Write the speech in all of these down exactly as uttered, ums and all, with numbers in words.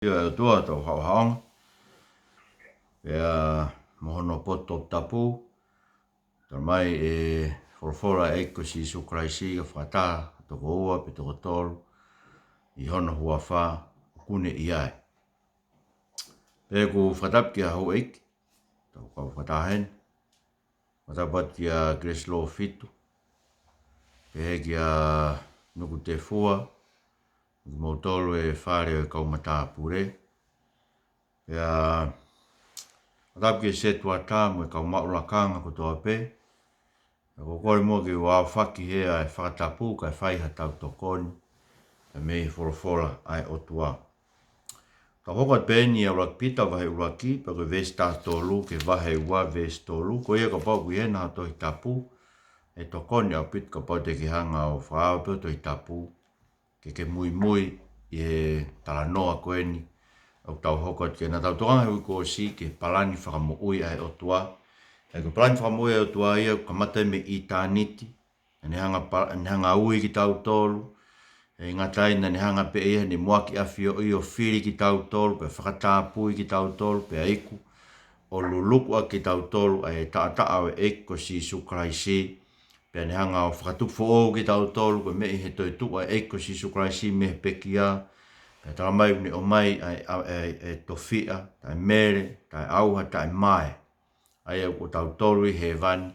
ʻIo, ʻe ʻOtua, tau haʻohaʻonga. Pea mo hono potu toputapu, tala mai ʻe folofola ʻa e ʻEiki ko Sīsū Kalaisi, ka fakataha toko ua pe toko tolu ʻi hono huafa, ʻoku ne ʻi ai. Pea ʻoku fakatapu ki he houʻeiki, tau kau fakataha heni. Fakatapu atu kia Grace Lōfitu, pehē kia Nuku Tefua, kimoutolu ʻi he fale ʻo e kau matāpule. Pea fakatapu ki he setuata mo e kau maʻu lakanga kotoa pē. Pea ʻoku ou kole muʻa ke u aofaki heni ʻa e fakatapu kae fai haʻatau tokoni mei he folofola ʻa e ʻOtua. Tau hoko atu pē heni ʻi he ʻuluaki Pita vahe ʻuluaki, pea ko e veesi taha tolu ki he vahe ua veesi tolu. Ko ia kapau ʻoku ʻi hena ha Tohi Tapu, ʻe tokoni ʻaupito kapau te ke hanga ʻo fakaava pē Tohi Tapu ke ke muimui ʻi he talanoa ko eni ʻoku tau hoko atu ki ai. Naʻa tau tokanga he uike kuo ʻosi ki he palani fakamoʻui ʻa e ʻOtua. He ko e palani fakamoʻui ʻa e ʻOtua ia ʻoku kamata mei ʻitāniti. Naʻa ne hanga pa-, ne hanga ui kitautolu. ʻIkai ngata ai, naʻa ne hanga pē ʻe ia ʻi heʻene muʻaki ʻafioʻi ʻo fili kitautolu, pea fakatapui kitautolu, pea iku ʻo luluku ʻaki kitautolu ʻa e taʻataʻa ʻo e ʻEiki ko Sīsū Kalaisi. Pea ne hanga ʻo fakatupu foʻou kitautolu, ko e meʻa ʻi he toetuʻu ʻa e ʻEiki ko Sīsū Kalaisi mei he pekia. Pea tala mai ʻoku ne ʻomai ʻa e, ʻa e, ʻa e tofiʻa, taʻemele, taʻeʻauha, taʻemae, ʻa ia ʻoku ʻotautolu ʻi hēvani.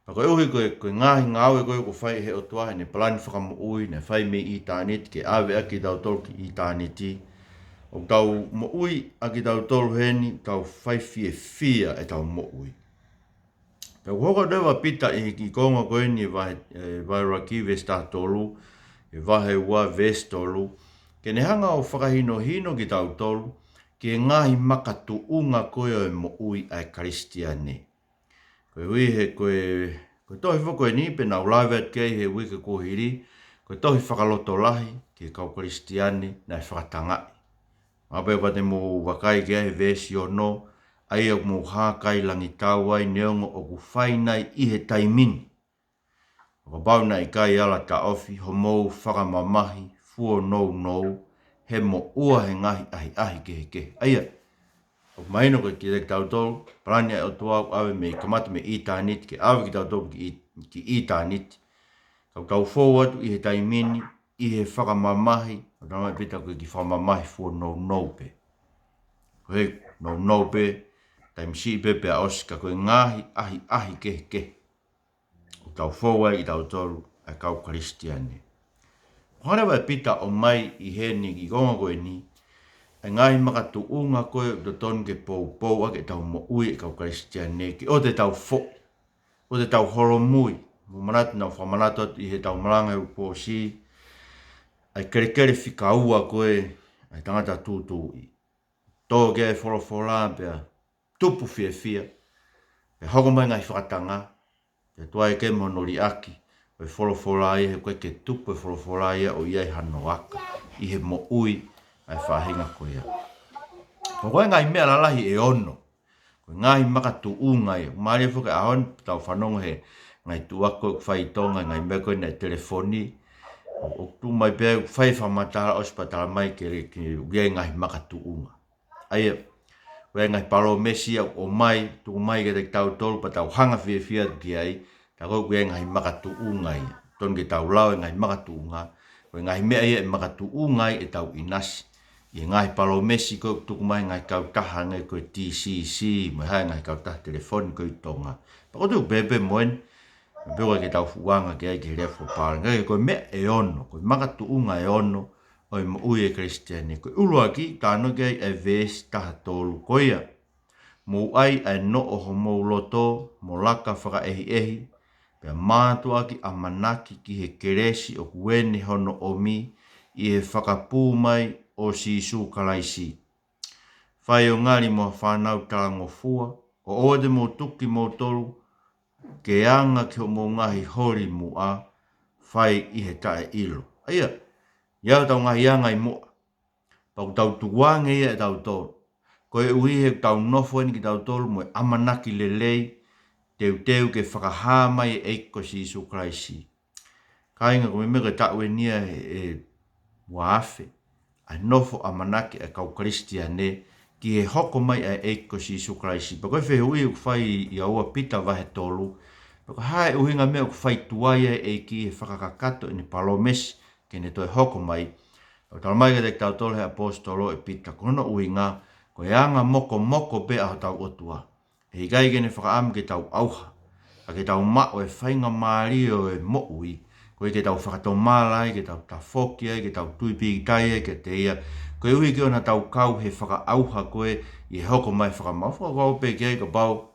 Pea koeʻuhi ko e, ko e ngaahi ngāue ko ē ʻoku fai ʻe he ʻOtua heʻene palani fakamoʻui naʻe fai mei ʻitāniti ke ʻave ʻaki kitautolu ki ʻitāniti, ʻoku tau moʻui ʻaki kitautolu heni, tau fai fiefia ʻetau moʻui. Pea ʻoku hoko leva ʻa Pita ʻi he kiʻi konga ko eni ʻi he vahe, ʻi he vahe ʻuluaki veesi taha tolu, ʻi he vahe ua veesi tolu, ke ne hanga ʻo fakahinohino kitautolu ki he ngaahi makatuʻunga ko ē ʻo e moʻui ʻa e Kalisitiane. Koeʻuhi he ko e, ko e tohi foki ko eni pē naʻa ku lave atu ki ai he uike kuo hili, ko e tohi fakalotolahi ki he kau Kalisitiane naʻe fakatangaʻi. Mahalo pē kapau te mou vakai ki ai he veesi ono, ʻa ia ʻoku mou hākailangitau ai neongo ʻoku fai nai ʻi he taimi ni. Kapau naʻe ʻikai ala taʻofi homou fakamamahi fuonounou, he moʻua he ngaahi ʻahiʻahi kehekehe. ʻA ia, ʻoku mahino ko e kiate kitautolu, palani ʻa e ʻOtua ʻoku ʻave mei, kamata mei ʻitāniti, ke ʻave kitautolu ki ʻi-, ki ʻitāniti. Ka ʻoku tau fou atu ʻi he taimi ni, ʻi he fakamamahi, ʻoku tala mai ʻe Pita ko e kiʻi fakamamahi fuonounou pē. Ko e nounou pē, taimi siʻi pē pea ʻosi, ka ko e ngaahi ʻahiʻahi kehekehe ʻoku tau fou ai kitautolu ʻa e kau Kalisitiane. Ko e hanga leva ʻe Pita ʻo ʻomai ʻi heni kiʻi konga ko eni ʻa e ngaahi makatuʻunga ko ē ʻoku totonu ke poupou ʻaki ʻetau moʻui ʻa e kau Kalisitiane, ke ʻoua te tau foʻi, ʻoua te tau holomui. Mou manatu naʻa ku fakamanatu atu ʻi heʻetau malanga he uike kuo ʻosi, ʻa e kelekele fika ua ko ē ʻa e tangata tūtuuʻi. Tō ki ai e folofola pea tupu fiefia, pea hoko mai e ngaahi fakatanga, pea tuai ke mo hono liʻaki ʻo e folofola ia, he ʻoku ʻikai ke tupu e folofola ia ʻo ʻi ai hano aka ʻi he moʻui ʻa e faʻahinga ko ia. Ko e ngaahi meʻa lalahi ʻe ono, ko e ngaahi makatuʻunga ia. Mālie foki he ʻaho ni, tau fanongo he ngaahi tuʻa ko ē ʻoku fai ʻi Tonga, ngaahi meʻa ko ē ʻi he telefoni. ʻO, ʻoku tuʻu mai pē, ʻoku fai fakamatala ʻosi pea tala mai ke, ke ʻi ai e ngaahi makatuʻunga. ʻA ia, ʻoku ʻi ai e ngaahi palōmesi ia ʻoku ʻomai, tuku mai kiate kitautolu pea tau hanga fiefia atu ki ai, tā ko ē ʻoku ʻi ai e ngaahi makatuʻunga ia. Totonu ke tau lau e ngaahi makatuʻunga, ko e ngaahi meʻa ia ʻe makatuʻunga ai ʻetau ʻinasi. ʻI he ngaahi palōmesi ko ē ʻoku tuku mai e ngaahi kautaha hangē ko e T C C, mo e hā e ngaahi kautaha telefoni ko ē ʻi Tonga. Pea ʻoku ou tui ʻoku pehē pē mo eni, pea ʻoku ʻikai ke tau fuʻu anga ki ai ki he lea fakapālangi, ka ko e meʻa ʻe ono, ko e makatuʻunga ʻe ono ʻo e moʻui ʻa e Kalisitiane. Ko e ʻuluaki, talanoa ki ai e veesi taha tolu ko ia. Mou ʻai ʻa e noʻo homou loto mo laka fakaʻehiʻehi, pea mātuʻaki ʻamanaki ki he kelesi ʻoku ʻene hono ʻomi ʻi he fakapū mai ʻo Sīsū Kalaisi. Fai ʻo ngali mo ha fānau talangofua, ʻo ʻoua te mou tuku kimoutolu ke anga ki hoʻomou ngaahi holi muʻa, fai ʻi he taʻeʻilo. ʻA ia, ʻi ai hotau ngaahi anga ʻi muʻa, pea ʻoku tau tukuange ia ʻe tautolu. Koeʻuhi he ʻoku tau nofo eni kitautolu mo e ʻamanaki lelei, teuteu ke fakahā mai e ʻEiki ko Sīsū Kalaisi. Kāinga, ko e meʻa ko e taʻu eni ia ʻe, ʻe ua afe, ʻa e nofo ʻamanaki ʻa e kau Kalisitiane ki he hoko mai ʻa e ʻEiki ko Sīsū Kalaisi. Pea ko e fehuʻi ʻoku fai ʻia ua Pita vahe tolu, pe ko e hā e ʻuhinga meʻa ʻoku fai tuai ʻa e ʻEiki he fakakakato ʻene palōmesi ke ne toe hoko mai. ʻOku talamai kiate kitautolu he ʻaposetolo ʻe Pita, ko hono ʻuhinga, ko e anga mokomoko pē ʻa hotau ʻOtua. ʻE ʻikai ke ne fakaʻamu ke tau ʻauha, ka ke tau maʻu e faingamālie ʻo e moʻui, ko ia ke tau fakatomala ai, ke tau tafoki ai, ke tau tui pīkitai ai kiate ia, koeʻuhi ke ʻoua naʻa tau kau he fakaʻauha ko ē ʻi he hoko mai fakamaau. Fakakaukau pē ki ai kapau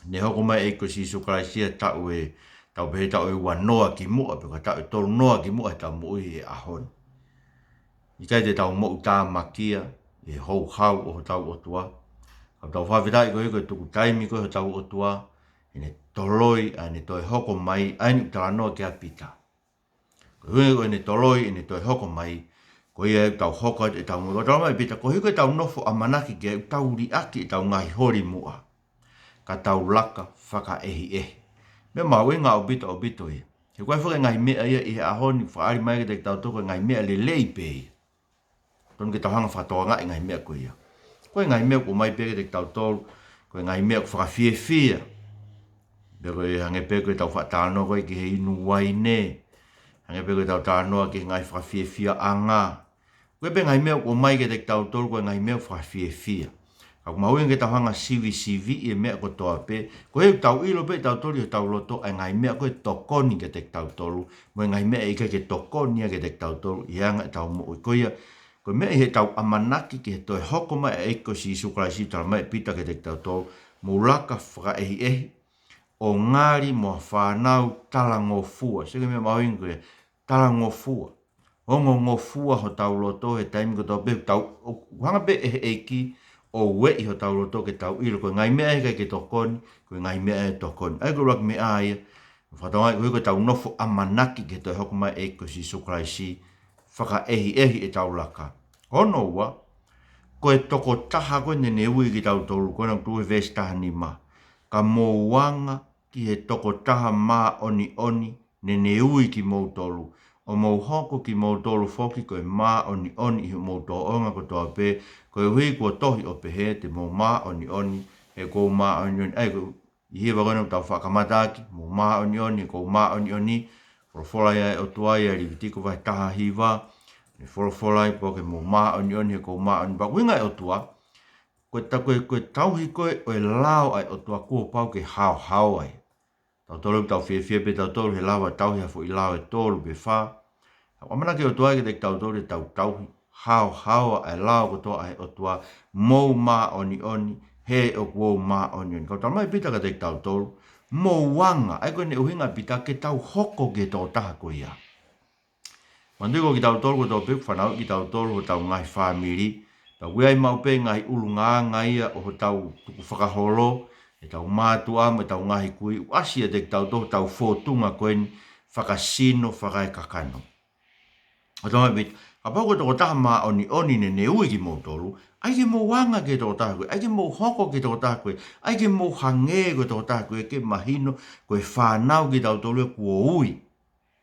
ne hoko mai e ʻEiki ko Sīsū Kalaisi ʻi he taʻu ʻe, tau pehē taʻu ʻe uanoa kimuʻa, pe ko e taʻu ʻe tolunoa kimuʻa heʻetau moʻui he ʻaho ni. ʻIkai te tau moʻutāmakia ʻi he houhau ʻo hotau ʻOtua. Ka tau fakafetaʻi koeʻuhi ko e tuku taimi ko ē hotau ʻOtua, ʻene toloi ʻa ʻene toe hoko mai, ʻa eni ʻoku talanoa ki ai ʻa Pita. Koeʻuhi ko ʻene toloi ʻene toe hoko mai, ko ia ʻoku tau hoko atu ʻetau moʻui. Ko e talamai ʻe Pita, koeʻuhi ko ʻetau nofo ʻamanaki ki ai, ʻoku tau liʻaki ʻetau ngaahi holi muʻa, ka tau laka fakaʻehiʻehi. Meʻa mahuʻinga ʻaupito, ʻaupito ia. He ko e foʻi ngaahi meʻa ia ʻi he ʻaho ni, fakaʻali mai kiate kitautolu ko e ngaahi meʻa lelei pē ia. Tonu ke tau hanga ʻo fakatokangaʻi e ngaahi meʻa ko ia. Ko e ngaahi meʻa ʻoku ʻomai pē kiate kitautolu, ko e ngaahi meʻa ʻoku fakafiefia. Pea ko e hangē pē ko ʻetau faʻa talanoa ko ē ki he inu uaine. Hangē pē ko ʻetau talanoa ki he ngaahi fakafiefiaʻanga. Ko e pē ngaahi meʻa ʻoku ʻomai kiate kitautolu, ko e ngaahi meʻa ʻoku fakafiefia. Ka ʻoku mahuʻinga ke tau hanga ʻo sivisiviʻi e meʻa kotoa pē, koeʻuhi ʻoku tau ʻilo pē ʻe tautolu ʻi hotau loto ʻa e ngaahi meʻa ko ē tokoni kiate kitautolu, mo e ngaahi meʻa ʻe ʻikai ke tokoni ia kiate kitautolu ʻi he anga ʻetau moʻui. Ko ia, ko e meʻa ʻi heʻetau ʻamanaki ki he toe hoko mai ʻa e ʻEiki ko Sīsū Kalaisi, talamai ʻe Pita kiate kitautolu, mou laka fakaʻehiʻehi, ʻo ngali mo ha fānau talangofua. Sio ki he meʻa mahuʻinga ko e talangofua. Ongongofua hotau loto he taimi kotoa pē, tau, ʻoku hanga pē ʻe he ʻEiki ʻo ueʻi hotau loto ke tau ʻilo ko e ngaahi meʻa ʻe ʻikai ke tokoni, ko e ngaahi meʻa ʻe tokoni. ʻA ia ko e ʻuluaki meʻa ia, fakatokangaʻi koeʻuhi ko ʻetau nofo ʻamanaki ki he toe hoko mai e ʻEiki ko Sīsū Kalaisi, fakaʻehiʻehi ʻetau laka. Hono ua, ko e tokotaha ko ē naʻa ne ui kitautolu, ko ena ʻoku tuʻu he veesi taha nima. Ka mou anga ki he tokotaha māʻoniʻoni naʻa ne ui kimoutolu, ʻo mou hoko kimoutolu foki ko e māʻoniʻoni ʻi hoʻomou tōʻonga kotoa pē, koeʻuhi kuo tohi ʻo pehē, te mou māʻoniʻoni, he ʻoku ou māʻoniʻoni. ʻA ia ko e hiva ko ena ʻoku tau faʻa kamata ʻaki, mou māʻoniʻoni, he ʻoku ou māʻoniʻoni. Folofola ia ʻa e ʻOtua ia ʻi Levitiko vahe taha hiva, ne folofola ai pē ke mou māʻoniʻoni, he ʻoku ou māʻoniʻoni. Pea ko e ʻuhinga ʻa e ʻOtua, ko e ta-, ko e, ko e tauhi ko ē ʻo e lao ʻa e ʻOtua kuo pau ke haohaoa ia. Tautolu ʻoku tau fiefia pē tautolu he lava tauhi ha foʻi lao ʻe tolu pe fā. ʻOku ʻamanaki ʻOtua kiate kitautolu ke tau tauhi haohaoa e lao kotoa ʻa e ʻOtua, mou māʻoniʻoni, he ʻoku ou māʻoniʻoni. Ka ʻoku talamai ʻe Pita kiate kitautolu, mou anga, ʻa ia ko ʻene ʻuhinga ʻa Pita ke tau hoko ki he tokotaha ko ia. Manatuʻi ko kitautolu kotoa pē ʻoku fanauʻi kitautolu hotau ngaahi fāmili. Pea ʻoku ʻi ai maʻu pē ngaahi ʻulungaanga ia ʻo hotau tukufakaholo, ʻetau mātuʻa mo ʻetau ngaahi kui, ʻoku ʻasi ʻiate kitautolu hotau fōtunga ko eni fakasino, fakaekakano. ʻOku talamai ʻe Pita, kapau ko e tokotaha māʻoniʻoni naʻa ne ui kimoutolu, ʻai ke mou anga ki he tokotaha ko ē, ʻai ke mou hoko ki he tokotaha ko ē, ʻai ke mou hangē ko e tokotaha ko ē, ke mahino ko e fānau kitautolu ia kuo ui.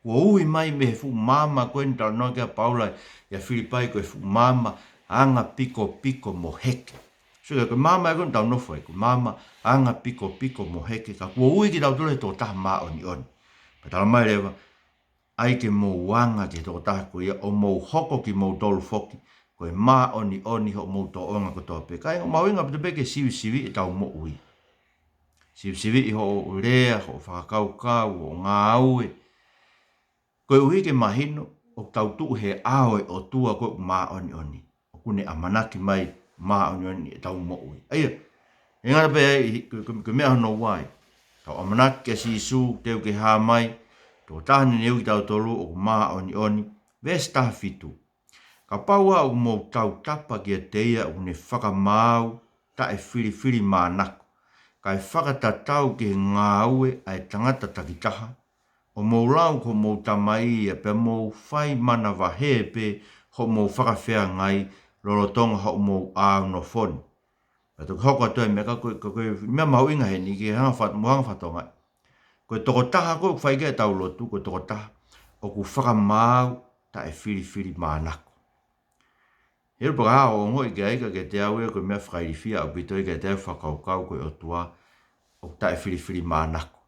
Kuo ui mai mei he fuʻu maama ko eni naʻe talanoa ki ai ʻa Paula ʻia Filipai, ko e fuʻu maama anga pikopiko mo heke. Sio ki he, ko e maama ia ko eni ʻoku tau nofo ai, ko e maama anga pikopiko mo heke, ka kuo ui kitautolu ʻe he tokotaha māʻoniʻoni. Pea talamai leva, ʻai ke mou anga ki he tokotaha ko ia ʻo mou hoko kimoutolu foki ko e māʻoniʻoni ʻi hoʻomou tōʻonga kotoa pē. Ka ʻoku mahuʻinga ʻaupito pē ke sivisiviʻi ʻetau moʻui. Sivisiviʻi hoʻo lea, hoʻo fakakaukau, hoʻo ngāue. Koeʻuhi ke mahino ʻoku tau tuʻu he ʻao ʻo e ʻOtua ko ē ʻoku māʻoniʻoni. ʻOku ne ʻamanaki mai māʻoniʻoni ʻetau moʻui. ʻA ia, ʻe ngata pē ai, ko, ko, ko e meʻa hono ua ia. Tau ʻamanaki kia Sīsū, teu ke hā mai, tokotaha naʻa ne ui kitautolu ʻoku māʻoniʻoni. Veesi taha fitu. Kapau ʻoku mou tautapa kiate ia ʻoku ne fakamaau taʻefilifilimānako, kae fakatatau ki he ngāue ʻa e tangata takitaha, ʻo mou lau ko hoʻomou tamai ia pea mou fai manavahē pē hoʻomou fakafeangai lolotonga hoʻomou ʻāunofo ni. Pea toki hoko atu ai e meʻa ka ko e, ko e, ko e meʻa mahuʻinga heni ke hanga fa-, mou hanga ʻo fakatokangaʻi. Ko e tokotaha ko ē ʻoku fai ki ai ʻetau lotu, ko e tokotaha ʻoku fakamaau taʻefilifilimānako. He ʻuluaki pē ka ʻoku ou ongoʻi ki ai ka kiate au ia ko e meʻa fakailifia ʻaupito ia kiate au fakakaukau ko e ʻOtua ʻoku taʻefilifilimānako.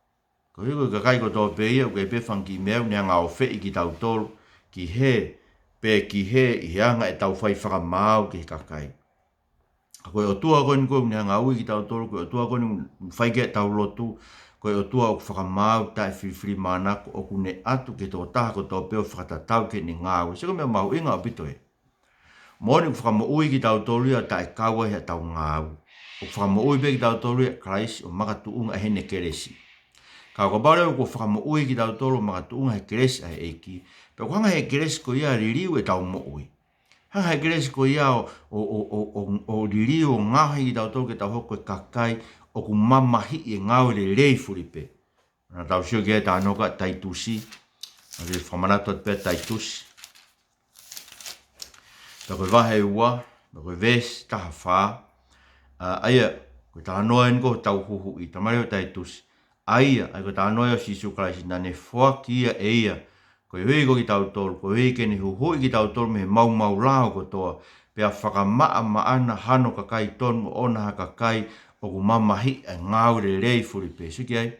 Koeʻuhi ko e kakai kotoa pē ia ʻoku ʻi ai pē fanga kiʻi meʻa ʻoku ne hanga ʻo feʻi kitautolu ki hē, pe ki hē ʻi he anga ʻetau fai fakamaau ki he kakai. Ka ko e ʻOtua ko eni ʻoku ne hanga ʻo ui kitautolu, ko e ʻOtua ko eni ʻoku fai ki ai ʻetau lotu, ko e ʻOtua ʻoku fakamaau taʻefilifilimānako ʻoku ne ʻatu ki he tokotaha kotoa pē ʻo fakatatau ki heʻene ngāue. Sio ko e meʻa mahuʻinga ʻaupito ē. Moʻoni ʻoku fakamoʻui kitautolu ia taʻe kau ai haʻatau ngāue. ʻOku fakamoʻui pē kitautolu ia ʻe Kalaisi ʻo makatuʻunga ʻi heʻene kelesi. Ka ʻo kapau leva ʻoku fakamoʻui kitautolu ʻo makatuʻunga he kelesi ʻa e ʻEiki, pea ʻoku hanga he kelesi ko ia ʻo liliu ʻetau moʻui. Hanga he kelesi ko ia ʻo, ʻo, ʻo, ʻo, ʻo, ʻo liliu ʻo ngaohi kitautolu ke tau hoko ko e kakai ʻoku mamahiʻi e ngāue lelei fulipē. Naʻa tau sio ki he talanoa ʻa Taitusi. Naʻa te fakamanatu atu pē Taitusi. Pea ko e vahe ua, pea ko e veesi taha fā. ʻA, ʻa ia, ko e talanoa eni ko hotau huhuʻi, talamai ʻe Taitusi. ʻA ia, ʻa ia ko e talanoa ia ʻo Sīsū Kalaisi, naʻa ne foaki ia ʻe ia, koeʻuhi ko kitautolu, koeʻuhi ke ne huhuʻi kitautolu mei he maumau lao kotoa, pea fakamaʻamaʻana hano kakai tonu ʻoʻona ha kakai ʻoku mamahiʻi ʻa e ngāue lelei fulipē. Sio ki ai,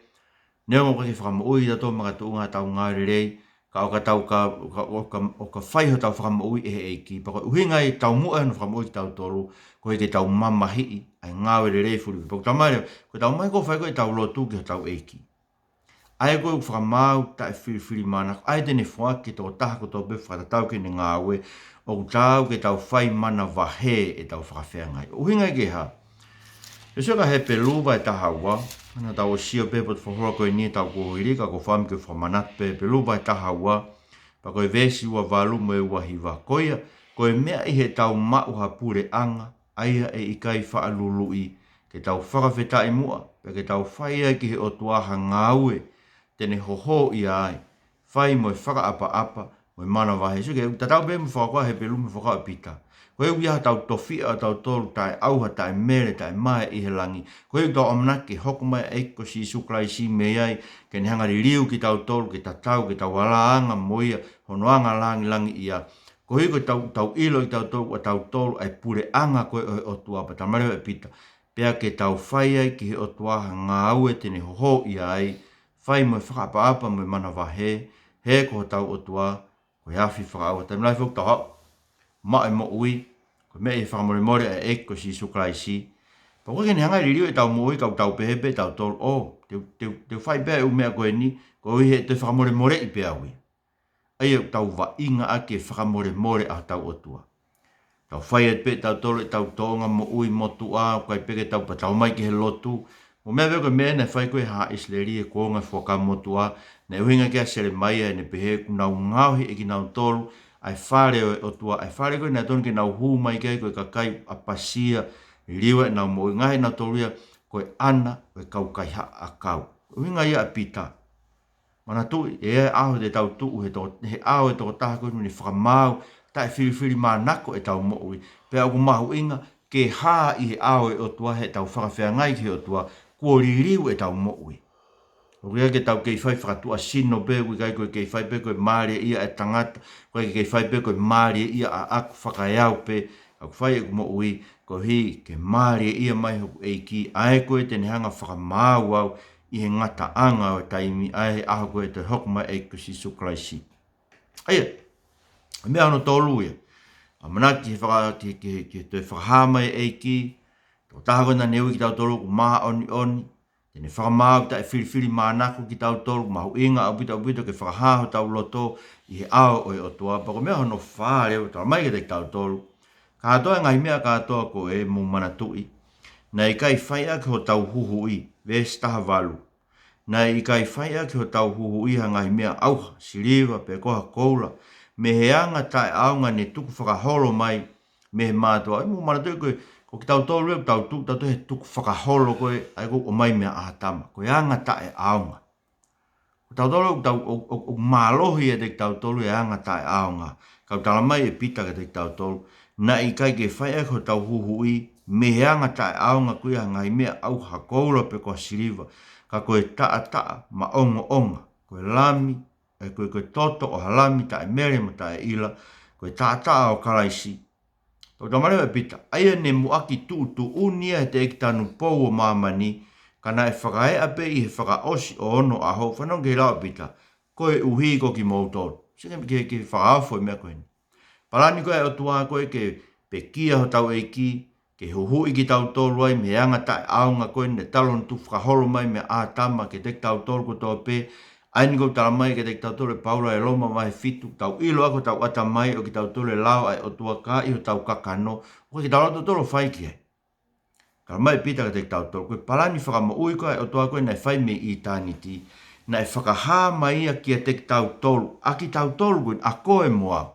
neongo ʻoku ʻikai ke fakamoʻui kitautolu makatuʻunga haʻatau ngāue lelei, ka ʻo ka tau ka, ka, ʻo ka, ʻo ka fai hotau fakamoʻui ʻe he ʻEiki. Pea ko e ʻuhinga ia ʻetau muʻa ʻi hono fakamoʻui kitautolu, koeʻuhi ke tau mamahiʻi ʻa e ngāue lelei fulipē. Pea ʻoku talamai leva, ko ʻetau ō mai ko ē ʻo fai ko ē ʻetau lotu ki hotau ʻEiki. ʻA ia ko ē ʻoku fakamaau taʻefilifilimānako, ʻa ia te ne foaki ki he tokotaha kotoa pē fakatatau ki heʻene ngāue, ʻoku taau ke tau fai manavahē ʻetau fakafeangai. ʻUhinga ia ki he hā? Sio ki he Hepelū vahe taha ua, naʻa tau sio pē he potu folofola ko eni ʻetau kuohili ka ʻoku ou fakaʻamu ke fakamanatu pē Hepelū vahe taha ua, pea ko e veesi ua valu mo e ua hiva. Ko ia, ko e meʻa ʻi heʻetau maʻu ha puleʻanga, ʻa ia ʻe ʻikai faʻa luluʻi, ke tau fakafetaʻi muʻa, pea ke tau fai ai ki he ʻOtua ha ngāue, te ne hohoʻia ai, fai mo e fakaʻapaʻapa, mo e manavahē. Sio ki he, tatau pē mo e fakaʻosi ʻa Hepelū mo e fakaʻosi ʻa Pita. Koeʻuhi ʻoku ʻi ai haʻatau tofiʻa ʻatautolu taʻeʻauha, taʻemele, taʻemaʻa ʻi he langi. Koeʻuhi ʻoku tau ʻamanaki ke hoko mai ʻa e ʻEiki ko Sīsū Kalaisi mei ai, ke ne hanga ʻo liliu kitautolu, ke tatau, ke tau alāanga mo ia, hono anga lāngilangiʻia. Koeʻuhi ko ʻetau, tau ʻilo kitautolu, ʻatautolu, ʻa e puleʻanga ko ē ʻo e ʻOtua, pea talamai leva ʻe Pita. Pea ke tau fai ai ki he ʻOtua ha ngāue te ne hohoʻia ai, fai mo e fakaʻapaʻapa mo e manavahē, he ko hotau ʻOtua, ko e afi fakaʻauha. Taimi lahi foki ʻoku tau haʻu, maʻu e moʻui, ko e meʻa ʻi he fakamolemole ʻa e ʻEiki ko Sīsū Kalaisi. Pea ʻoku ʻikai ke ne hanga ʻo liliu ʻetau moʻui ka ʻoku tau pehē pē ʻe tautolu, ʻō, te u, te u, te u fai pē ʻa e ʻū meʻa ko eni, koeʻuhi he ʻe toe fakamolemoleʻi pē au ia. ʻA ia ʻoku tau vaʻinga ʻaki e fakamolemole ʻa hotau ʻOtua. Tau fai atu pē ʻe tautolu ʻetau tōʻonga moʻui motuʻa, ʻoku ʻikai pē ke tau pē tau ō mai ki he lotu. Mo e meʻa pē ko e meʻa naʻe fai ko ē ʻe Haʻa ʻIsileli he kuonga Fuakava Motuʻa, naʻe ʻuhinga ki ai ʻa Selemaia ʻene pehē kuo nau ngaohi ʻe kinautolu ʻa e fale ʻo e ʻOtua, ʻa e fale ko ē naʻe tonu ke nau hū mai ki ai ko e kakai ʻapasia, liliu ʻenau moʻui, ngaohi ʻe nautolu ia ko e ʻana ʻo e kau kaihaʻa ʻakau. ʻUhinga ia ʻa Pita. Manatuʻi, ʻe ʻi ai e ʻaho te tau tuʻu he to-, he ʻao ʻo e tokotaha ko eni ʻoku ne fakamaau taʻefilifilimānako ʻetau moʻui. Pea ʻoku mahuʻinga ke hā ʻi he ʻao ʻo e ʻOtua heʻetau fakafeangai ki he ʻOtua, kuo liliu ʻetau moʻui. ʻOku ʻikai ke tau kei fai fakatuʻasino pē, ʻoku ʻikai ko e kei fai pē ko e mālieʻia ʻa e tangata, ʻoku ʻikai ke kei fai pē ko e mālieʻia ʻaʻaku fakaeau pē, ʻoku fai ʻeku moʻui, koeʻuhi ke mālieʻia mai hoku ʻEiki, ʻa ia ko ē te ne hanga ʻo fakamaau au ʻi he ngataʻanga ʻo e taimi, ʻa ia he ʻaho ko ē ʻe toe hoko mai ʻa e ʻEiki ko Sīsū Kalaisi. ʻA ia, meʻa hono tolu ia. ʻAmanaki ke faka-, ke, ke, ke toe fakahā mai e ʻEiki, tokotaha ko ē naʻa ne ui kitautolu ʻoku māʻoniʻoni, te ne fakamaau taʻefilifilimānako kitautolu, mahuʻinga ʻaupito ʻaupito ke fakahā hotau loto ʻi he ʻao ʻo e ʻOtua. Pea ko e meʻa hono fā leva, talamai kiate kitautolu. Kātoa e ngaahi meʻa kātoa ko ē mou manatuʻi, naʻe ʻikai fai ʻaki hotau huhuʻi, veesi taha valu. Naʻe ʻikai fai ʻaki hotau huhuʻi ha ngaahi meʻa ʻauha, siliva, pe ko ha koula, mei he anga taʻeʻaonga ne tukufakaholo mai mei he mātuʻa. ʻE mou manatuʻi ko ē, ko kitautolu ʻoku tau tuʻu, tau tuʻu he tukufakaholo ko ē, ʻa ia ʻoku ʻomai meia ʻĀtama, ko e anga taʻeʻaonga. Ko tautolu ʻoku tau, ʻo, ʻo, ʻoku mālohi ʻiate kitautolu e anga taʻeʻaonga. Ka ʻoku talamai ʻe Pita kiate kitautolu, naʻe ʻikai ke fai ʻaki hotau huhuʻi, mei he anga taʻeʻaonga ko ia ha ngaahi meʻa ʻauha, koula pe ko ha siliva, ka ko e taʻataʻa maʻongoʻonga, ko e lami, ʻe ko e, ko e toto ʻo ha lami taʻemele mo taʻeʻila, ko e taʻataʻa ʻo Kalaisi. ʻOku talamai leva ʻe Pita, ʻa ia ne muʻaki tuʻutuʻuni ia he teʻeki tanupou ʻo māmani, ka naʻe fakaeʻa pē ʻi he fakaʻosi ʻo onoʻaho. Fanongo ki he lau ʻa Pita, koeʻuhi ko kimoutolu. Sio ki he, ki he, ki he fakaofo e meʻa ko eni. Palani ko ē ʻa e ʻOtua ko ē ke pekia hotau ʻEiki, ke huhuʻi kitautolu ai mei he anga taʻeʻaonga ko eni, talu hono tuʻu fakaholo mai meia ʻĀtama kiate kitautolu kotoa pē. ʻA eni ʻoku talamai kiate kitautolu ʻe Paula ʻi Loma vahe fitu, tau ʻilo ʻaki hotau ʻatamai ʻo kitautolu e lao ʻa e ʻOtua, ka ʻi hotau kakano, ʻoku ʻikai ke tau lava tautolu ʻo fai ki ai. Talamai ʻe Pita kiate kitautolu, ko e palani fakamoʻui ko ē ʻa e ʻOtua ko ē naʻe fai mei ʻitāniti, naʻe fakahā mai ia kiate kitautolu, ʻa kitautolu ko ē, ʻa koe mo au.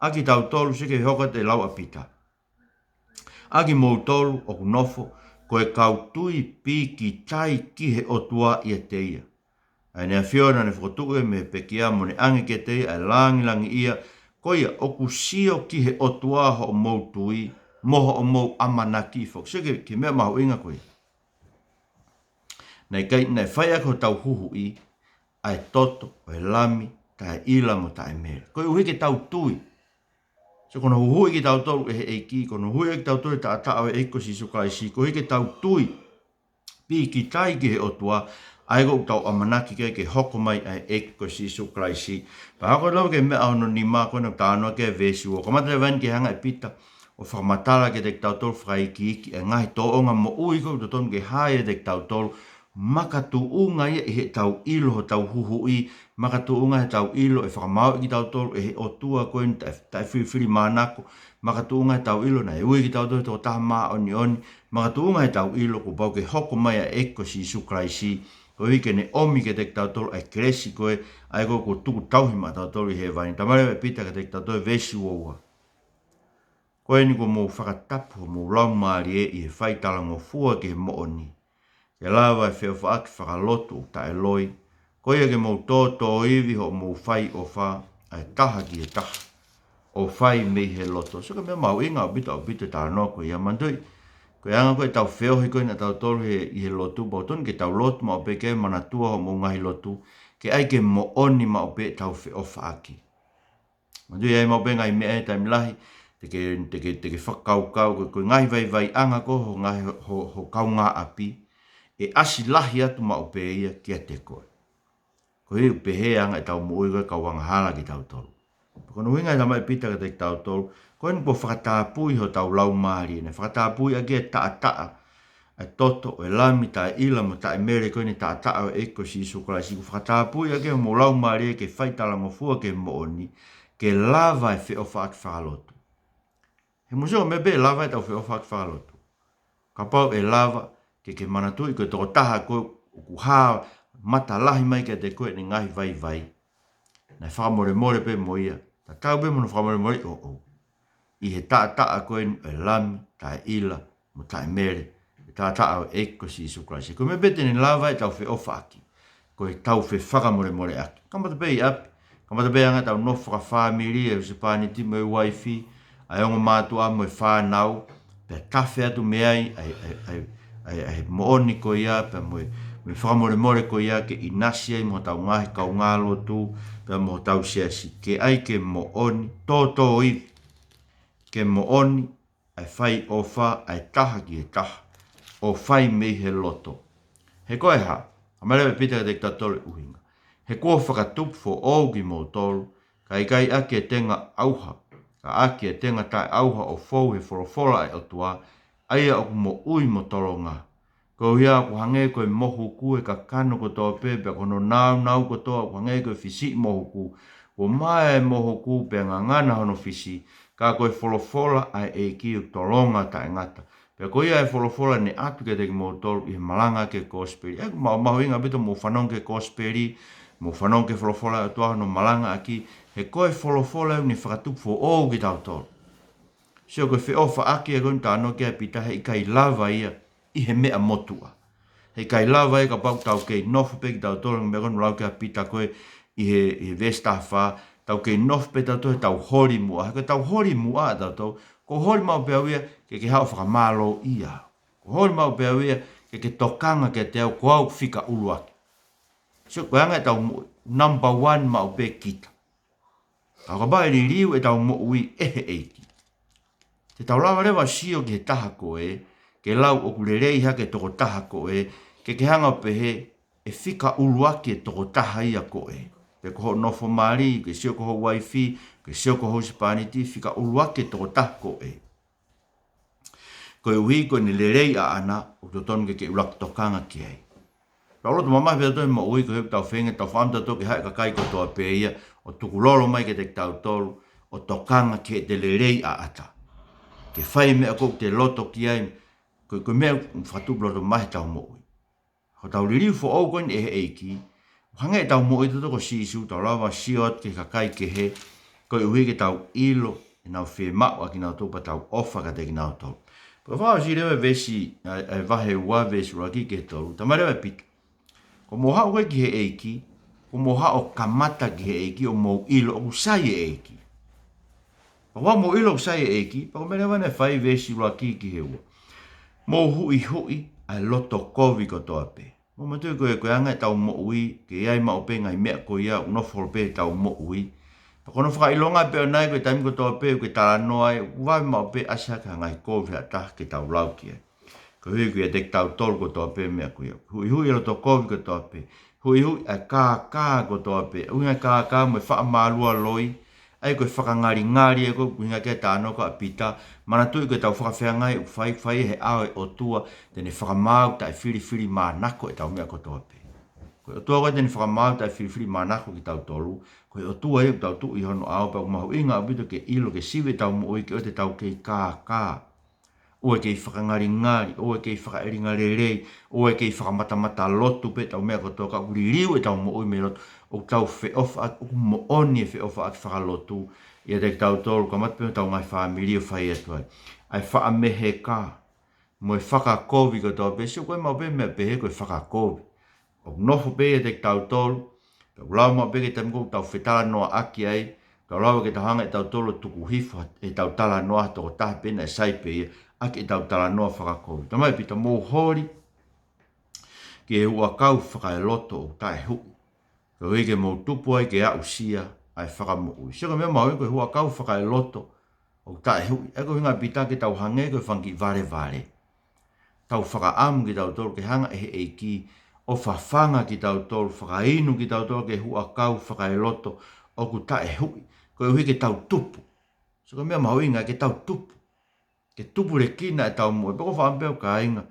ʻA kitautolu, sio ki he hoko atu e lau ʻa Pita. ʻA kimoutolu ʻoku nofo ko e kau tui pīkitai ki he ʻOtua ʻiate ia. ʻA ia ne ʻafio naʻa ne fokotuʻu ia mei he pekia mo ne ʻange kiate ia ʻa e langilangiʻia, ko ia ʻoku sio ki he ʻOtua hoʻomou tui, mo hoʻomou ʻamanaki foki. Sio ki he, ki he meʻa mahuʻinga ko ia. Naʻe ʻikai, naʻe fai ʻaki hotau huhuʻi ʻa e toto ʻo e Lami taʻeʻila mo taʻemele, koeʻuhi ke tau tui. Sio, ko hono huhuʻi kitautolu ʻe he ʻEiki, ko hono huhuʻi kitautolu ʻe he taʻataʻa ʻo e ʻEiki ko Sīsū Kalaisi, koeʻuhi ke tau tui pīkitai ki he ʻOtua, ʻa ia ʻoku tau ʻamanaki ki ai ke hoko mai ʻa e ʻEiki ko Sīsū Kalaisi. Pea hoko leva ki he meʻa hono nima ko ena ʻoku talanoa ki ai e veesi ua. Kamata leva eni ke hanga ʻe Pita ʻo fakamatala kiate kitautolu fakaikiiki e ngaahi tōʻonga moʻui ko ē ʻoku totonu ke hā ʻiate kitautolu, makatuʻunga ia ʻi heʻetau ʻilo hotau huhuʻi, makatuʻunga heʻetau ʻilo ʻe fakamaauʻi kitautolu ʻe he ʻOtua ko eni taʻe, taʻefilifilimānako, makatuʻunga heʻetau ʻilo naʻe ui kitautolu he Tokotaha Māʻoniʻoni, makatuʻunga heʻetau ʻilo kuo pau ke hoko mai ʻa e ʻEiki ko Sīsū Kalaisi, koeʻuhi ke ne ʻomi kiate kitautolu ʻa e kelesi ko ē, ʻa ia ko ē kuo tuku tauhi maʻatautolu ʻi hēvani. Talamai leva ʻe Pita kiate kitautolu he veesi ua ua, ko eni kuo mou fakatapu homou laumālie ʻi he fai talangofua ki he moʻoni, ke lava e feʻofaʻaki fakalotu ʻoku taʻeloi, ko ia ke mou tōtōivi hoʻomou fai ʻofa ʻa e taha ki he taha, ʻo fai mei he loto. Sio ki he meʻa mahuʻinga ʻaupito, ʻaupito e talanoa ko ia, manatuʻi, ko e anga ko ē ʻetau feohi ko eni ʻatautolu he, ʻi he lotu, pea ʻoku totonu ke tau lotu maʻu pē ke manatua hoʻomou ngaahi lotu, ke ʻai ke moʻoni maʻu pē ʻetau feʻofaʻaki. Manatuʻi ʻe ʻi ai maʻu pē ngaahi meʻa he taimi lahi te ke, te ke, te ke fakakaukau ko e, ko e ngaahi vaivaiʻanga ko ē ho ngaahi, ho, ho, ho kaungāʻapi, ʻe ʻasi lahi atu maʻu pē ia kiate koe. Koeʻuhi ʻoku pehē anga ʻetau moʻui ko ē kau angahala kitautolu. Ko hono ʻuhinga e talamai ʻe Pita kiate kitautolu, ko eni kuo fakatapui hotau laumālie, naʻe fakatapui ʻaki e taʻataʻa ʻa e toto ʻo e Lami taʻeʻila mo taʻemele, ko eni taʻataʻa ʻo e ʻEiki ko Sīsū Kalaisi, kuo fakatapui ʻaki homou laumālie ke fai talangofua ki he moʻoni, ke lava e feʻofaʻaki fakalotu. He mou sio, meʻa pē ʻe lava ʻetau feʻofaʻaki fakalotu, kapau ʻe lava ke ke manatuʻi ko e tokotaha ko ē ʻoku hā matalahi mai kiate koe ʻene ngaahi vaivai, naʻe fakamolemole pē mo ia, tatau pē mo hono fakamolemoleʻi ʻoʻou, ʻi he taʻataʻa ko eni ʻo e Lami taʻeʻila mo taʻemele, e taʻataʻa ʻo e ʻEiki ko Sīsū Kalaisi. Ko e meʻa pē te ne lava ʻetau feʻofaʻaki, ko ʻetau fefakamolemoleʻaki. Kamata pē ʻi ʻapi, kamata pē anga ʻetau nofo fakafāmili, e husepāniti mo e uaifi, ʻa e ongo mātuʻa mo e fānau, pea tafe atu mei ai ʻa e, ʻa e, ʻa e, ʻa e, ʻa e moʻoni ko ia, pea mo e, mo e fakamolemole ko ia, ke ʻinasi ai mo hotau ngaahi kaungālotu, pea mo hotau siasi, ke ʻai ke moʻoni, tōtōivi, ke moʻoni ʻa e fai ʻofa ʻa e taha ki he taha, ʻo fai mei he loto. He ko e hā? Talamai leva ʻe Pita kiate kitautolu e ʻuhinga. He kuo fakatupu foʻou kimoutolu, ka ʻikai ʻaki e tenga ʻauha, ka ʻaki e tenga taʻeʻauha ʻo fou he folofola ʻa e ʻOtua, ʻa ia ʻoku moʻui mo tolonga. Koeʻuhi ʻoku hangē ko e mohuku e kakano kotoa pē, pea ko hono nāunau kotoa ʻoku hangē ko e fisiʻi mohuku. Kuo maea e mohuku pea ngangana hono fisi, ka ko e folofola ʻa e ʻEiki ʻoku tolonga taʻengata. Pea ko ia e folofola ne ʻatu kiate kimoutolu ʻi he malanga ki he kosipeli. ʻOku mahuʻinga ʻaupito mou fanongo ki he kosipeli, mou fanongo ki he folofola ʻa e ʻOtua hono malangaʻaki, he ko e folofola ʻoku ne fakatupu foʻou kitautolu. Sio, ko e feʻofaʻaki ē ko eni ʻoku talanoa ki ai ʻa Pita, heʻikai lava ia ʻi he meʻa motuʻa. Heʻikai lava ia kapau ʻoku tau kei nofo pē kitautolu, meʻa ko eni ʻoku lau ki ai ʻa Pita ko ē ʻi he, ʻi he veesi taha fā, tau kei nofo pē tautolu heʻetau holi muʻa. He ko ʻetau holi muʻa ʻatautolu, ʻoku ou holi maʻu pē au ia ke ke haʻu ʻo fakamālōʻia au. ʻOku ou holi maʻu pē au ia ke ke tokanga kiate au, ko au ʻoku fika ʻuluaki. Sio, ko e anga ʻetau moʻui, number one maʻu pē kita. Ka ʻo kapau ʻe liliu ʻetau moʻui ʻe he ʻEiki, ʻE tau lava leva ʻo sio ki he taha ko ē, ke lau ʻoku lelei hake e tokotaha ko ē, ke ke hanga ʻo pehē ʻe fika ʻuluaki e tokotaha ia ko ē. Pe ko hoʻo nofo mali, ke sio ko ho uaifi, ke sio ko ho husepāniti, fika ʻuluaki e tokotaha ko ē. Koeʻuhi ko ʻene lelei ʻaʻana, ʻoku totonu ke ke ʻuluaki tokanga ki ai. Tau loto mamahi pē tautolu he moʻui, ko e hā ʻoku tau feinga, tau feinga tautolu ke haʻi e kakai kotoa pē ia, ʻo tukulolo mai kiate kitautolu, ʻo tokanga ki heʻete lelei ʻaʻata. Ke fai e meʻa ʻoku te loto ki ai, ko, ko e meʻa ʻoku fakatupu loto mamahi ʻetau moʻui. Ko ʻetau liliu foʻou ko eni ʻe he ʻEiki, ʻoku hangē ʻetau moʻui tautolu ko Sīsū, tau lava ʻo sio atu ki he kakai kehe, koeʻuhi ke tau ʻilo ʻenau fiemaʻu ʻakinautolu pea tau ʻofa kiate kinautolu. Pea fakaʻosi leva e veesi, ʻa e, ʻa e vahe ua veesi ʻuluaki ki he tolu. Talamai leva ʻe Pita, ko hoʻomou haʻu ko ē ki he ʻEiki, ko hoʻomou haʻu ʻo kamata ki he ʻEiki, ʻo mou ʻilo ʻoku sai e ʻEiki. Pea ʻoua mou ʻilo ʻoku sai e ʻEiki, pea ko e meʻa leva naʻe fai veesi ʻuluaki ki he ua. Mou huʻihuʻi ʻa e loto kovi kotoa pē. Mou manatuʻi ko e, ko e anga ʻetau moʻui, ke ʻi ai maʻu pē ngaahi meʻa ko ia ʻoku nofo pē ʻetau moʻui. Pea ko hono fakaʻilonga pē ʻoʻona ia ko e taimi kotoa pē ʻoku ke talanoa ai, ʻoku vave maʻu pē ʻasi hake ha ngaahi kovi ʻa ha taha ke tau lau ki ai. Koeʻuhi ko ia ʻiate kitautolu kotoa pē meʻa ko ia. Huʻihuʻi e loto kovi kotoa pē. Huʻihuʻi ʻa e kākā kotoa pē. ʻUhinga e kākā mo e faʻa mālualoi. ʻA ia ko e fakangalingali ē, ko e ʻuhinga ki ai e talanoa ko ia ʻa Pita. Manatuʻi ko ʻetau fakafeangai ʻoku fai, fai he ʻao ʻo e ʻOtua, te ne fakamaau taʻefilifilimānako ʻetau meʻa kotoa pē. Ko e ʻOtua ko ē te ne fakamaau taʻefilifilimānako kitautolu. Ko e ʻOtua ia ʻoku tau tuʻu ʻi hono ʻao, pea ʻoku mahuʻinga ʻaupito ke ʻilo, ke sivi ʻetau moʻui ke ʻoua te tau kei kākā. ʻOua ʻe kei fakangalingali, ʻoua ʻe kei fakaʻelinga lelei, ʻoua ʻe kei fakamatamata lotu pē ʻetau meʻa kotoa, ka ʻoku liliu ʻetau moʻui mei loto, ʻoku tau feʻofaʻaki, ʻoku moʻoni e feʻofaʻaki fakalotu ʻiate kitautolu, kamata pē mo ʻetau ngaahi fāmili ʻo fai atu ai. ʻA e faʻa meheka, mo e fakakovi kotoa pē, sio ko e maʻu pē meʻa pehē ko e fakakovi. ʻOku nofo pē ʻiate kitautolu, pea ʻoku lau maʻu pē ki he taimi ko ē ʻoku tau fetalanoaʻaki ai, tau lau ke tau hanga ʻe tautolu ʻo tuku hifo ʻetau talanoa ha tokotaha pē naʻe sai pē ia, ʻaki ʻetau talanoa fakakovi. Talamai ʻe Pita, mou holi ki he huʻakau fakaeloto ʻoku taʻehuʻi, koeʻuhi ke mou tupu ai ke aʻusia ʻa e fakamoʻui. Sio ko e meʻa mahuʻinga ko e huʻakau fakaeloto ʻoku taʻehuʻi. ʻA ia ko e ʻuhinga ʻa Pita ke tau hangē ko e fanga kiʻi valevale. Tau fakaʻamu kitautolu ke hanga ʻe he ʻEiki ʻo fafanga kitautolu, fakainu kitautolu ki he huʻakau fakaeloto ʻoku taʻehuʻi, koeʻuhi ke tau tupu. Sio ko e meʻa mahuʻinga ke tau tupu. Ke tupulekina ʻetau moʻui. Pea ʻoku ou fakaʻamu pē au kāinga,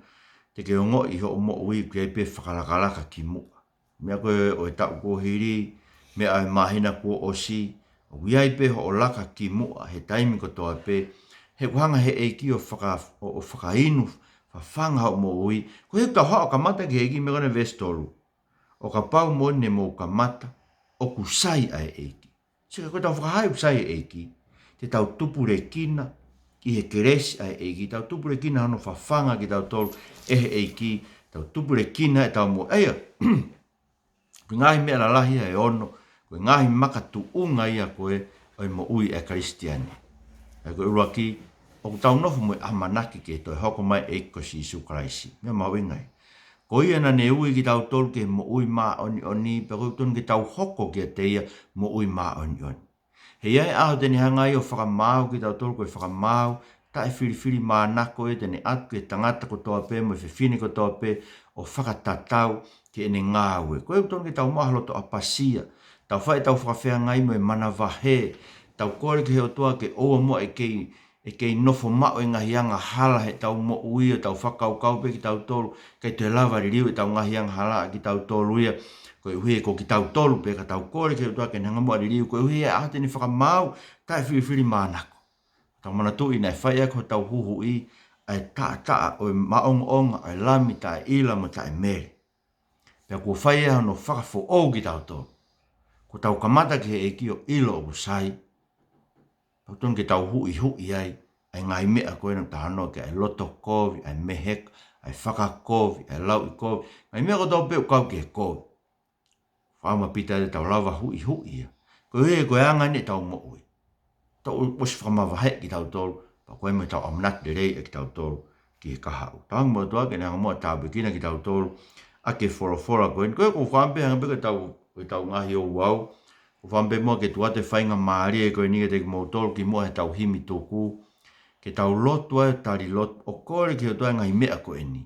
te ke ongoʻi hoʻo moʻui ʻoku ʻi ai pē fakalakalaka ki muʻa. Meʻa ko ē ʻo e taʻu kuo hili, meʻa ʻo e māhina kuo ʻosi, ʻoku ʻi ai pē hoʻo laka ki muʻa he taimi kotoa pē, he ʻoku hanga ʻe he ʻEiki ʻo faka-, ʻo, ʻo fakainu, fafanga hoʻo moʻui. Koeʻuhi ʻoku tau haʻu ʻo kamata ki he ʻEiki, meʻa ko ena veesi tolu. ʻO kapau moʻoni ne mou kamata, ʻoku sai ʻa e ʻEiki. Sio ko ʻetau fakahā ʻoku sai e ʻEiki, te tau tupulekina ʻi he kelesi ʻa e ʻEiki, tau tupulekina hono fafanga kitautolu ʻe he ʻEiki, tau tupulekina ʻetau moʻui. ʻA ia, ko e ngaahi meʻa lalahi ia ʻe ono, ko e ngaahi makatuʻunga ia ko ē ʻo e moʻui ʻa e Kalisitiane. ʻA ia ko e ʻuluaki, ʻoku tau nofo mo e ʻamanaki ki he toe hoko mai e ʻEiki ko Sīsū Kalaisi. Meʻa mahuʻinga ia. Ko ia naʻa ne ui kitautolu ki he moʻui māʻoniʻoni, pea ʻoku totonu ke tau hoko kiate ia moʻui māʻoniʻoni. He ʻe ʻi ai e ʻaho te ne hanga ai ʻo fakamaau kitautolu ko e fakamaau taʻefilifilimānako ia, te ne ʻatu ki he tangata kotoa pē mo e fefine kotoa pē ʻo fakatatau ki heʻene ngāue. Ko ia ʻoku totonu ke tau maʻu ha loto ʻapasia, tau fai ʻetau fakafeangai mo e manavahē, tau kole ki he ʻOtua ke ʻoua muʻa ʻe kei ʻe kei nofo maʻu e ngaahi angahala heʻetau moʻui ʻo tau fakakaukau pē kitautolu, ʻikai toe lava liliu ʻetau ngaahi angahala ʻa kitautolu ia, koeʻuhi ko kitautolu pē, ka tau kole ki he ʻOtua ke ne hanga muʻa liliu, koeʻuhi ʻe ʻi ai e ʻaho te ne fakamaau taʻefilifilimānako. Tau manatuʻi naʻe fai ʻaki hotau huhuʻi ʻa e taʻataʻa ʻo e maʻongoʻonga ʻo e Lami taʻeʻila mo taʻemele. Pea kuo fai ʻe ia hono fakafoʻou kitautolu. Kuo tau kamata ki he ʻEiki ʻo ʻilo ʻoku sai. Pea ʻoku totonu ke tau huʻihuʻi ai ʻa e ngaahi meʻa ko ena ʻoku talanoa ki ai, ʻa e loto kovi, ʻa e meheka, ʻa e fakakovi, ʻa e lauʻikovi, ngaahi meʻa kotoa pē ʻoku kau ki he kovi. Fakaʻamu ʻa Pita te tau lava huʻihuʻi ia. Koeʻuhi ko e anga eni ʻetau moʻui. Tau ʻosi fakamavaheʻi kitautolu, pea ko e meʻa ʻoku tau ʻamanaki lelei ai kitautolu ki he kahaʻu. Tau hanga muʻa ʻOtua ke ne hanga muʻa ʻo tāpuekina kitautolu ʻaki e folofola ko eni. Ko ia ʻoku ou fakaʻamu pē hangē pē ko ʻetau, ko ʻetau ngaahi ouau, ʻoku ou fakaʻamu pē muʻa ke tuku atu e faingamālie ko eni kiate kimoutolu kimuʻa heʻetau himi tuku. ke tau lotu ai ʻo tali lotu, ʻo kole ki he ʻOtua e ngaahi meʻa ko eni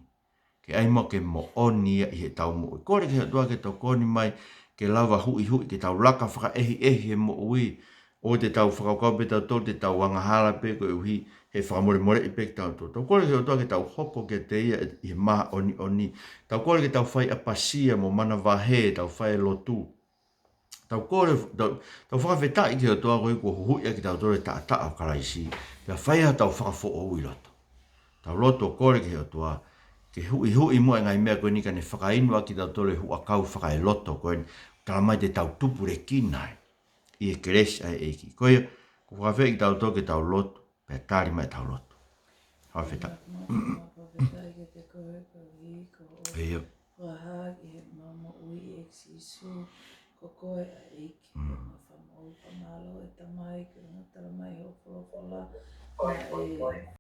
ke ʻai muʻa ke moʻoni ia ʻi heʻetau moʻui. Kole ki he ʻOtua ke tokoni mai, ke lava huʻihuʻi, ke tau laka fakaʻehiʻehi he moʻui. ʻOua te tau fakakaukau pē tautolu te tau angahala pē koeʻuhi he fakamolemoleʻi pē kitautolu. Tau kole ki he ʻOtua ke tau hoko kiate ia ʻi he māʻoniʻoni. Tau kole ke tau fai ʻapasia mo manavahē, tau fai lotu. Tau kole, tau, tau fakafetaʻi ki he ʻOtua ko ia kuo huhuʻi ʻaki kitautolu e taʻataʻa ʻo Kalaisi. Pea fai ha tau fakafoʻou ʻi loto. Tau lotu ʻo kole ki he ʻOtua ke huʻihuʻi muʻa e ngaahi meʻa ko eni kae ne fakainu ʻaki kitautolu e huʻakau fakaeloto ko eni. Tala mai te tau tupulekina ai ʻi he kelesi ʻa e ʻEiki. Ko ia, ʻoku ou fakafetaʻi kitautolu ke tau lotu, pea tali mai ʻetau lotu. Fakafetaʻi. Fakafetaʻi kiate koe, koeʻuhi ko hoʻo fakahā ki heʻemau moʻui, ʻEiki Sīsū, ko koe ʻa e ʻEiki. Mm. Mau fakamālō, fakamālō ʻe Tamai, ko e ngata mai hoʻo folofola, naʻe